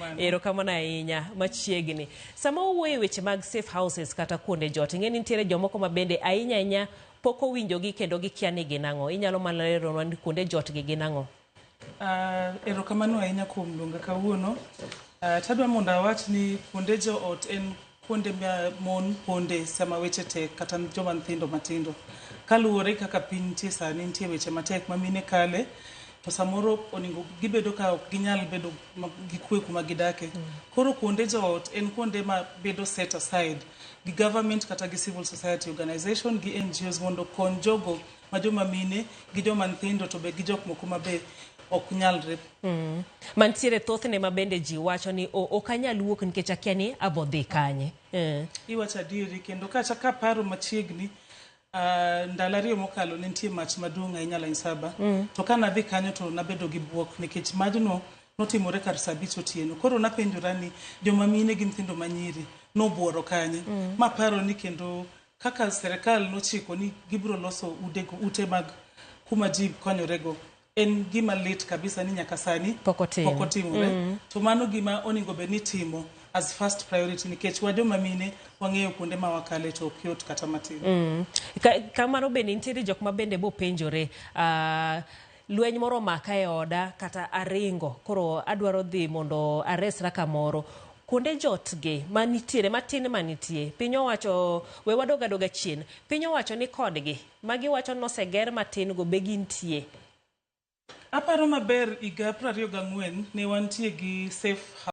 Erokamano. Erokamano ahinya machiegni. Sama wawuoyo e weche mag safe houses kata kuonde jot, ing'e ni nitiere jomoko ma bende ahinya ahinya pok owinjogi kendo gikia ni gin ang'o. Inyalo mana leronwa ni kuonde jot gi gin ang'o? Erokamano ahinya kuom luonga kawuono. Tadwa mondo awach ni kuonde joot en kuonde ma mon ponde sama weche tek kata joma nyithindo matindo. Kaluwore kaka piny nitie sani, nitie weche matek ma mine kale, to samoro onego gibedo ka ok ginyal bedo gi kwe kuma gidake. Koro kuonde joot en kuonde ma bedo set aside gi government kata gi civil society organization gi NGOs mondo okony jogo ma joma mine gi joma nyithindo to be gi jok moko ma be ok nyalre. Mantiere thothne ma bende ji wacho ni o, ok anyal wuok nikech akia ni abo dhi kanye. Iwacho adieri kendo kata kaparo machiegni ndalo 2 mokalo ne nitie mach maduong' ahinya Line 7. To ka nadhi kanyo to nabedo gi buok nikech majno notimore kar saa 5 otieno. Koro napenjora ni joma mine gi nyithindo manyiri nobuoro kanye. Maparo ni kendo kaka serikal nochiko ni gibiro loso ute mag kuma ji konyorego en gima lit kabisa ni nyaka sani pok otim. Pok otimore. To mano gima onego bed ni timo as first priority nikech wa joma mine wang'eyo kuonde ma wakale to ok yot kata matin. Kamano bende nitiere jok ma bende bopenjore lweny moro omaka e oda kata aringo koro adwaro dhi mondo aresra kamoro. Kuonde jot gi manitiere matin manitie piny owacho we wadog adoga chien piny owacho ni kodgi magiwacho noseger matin go be gintie. Aparo maber higa 24 ne wantie gi safe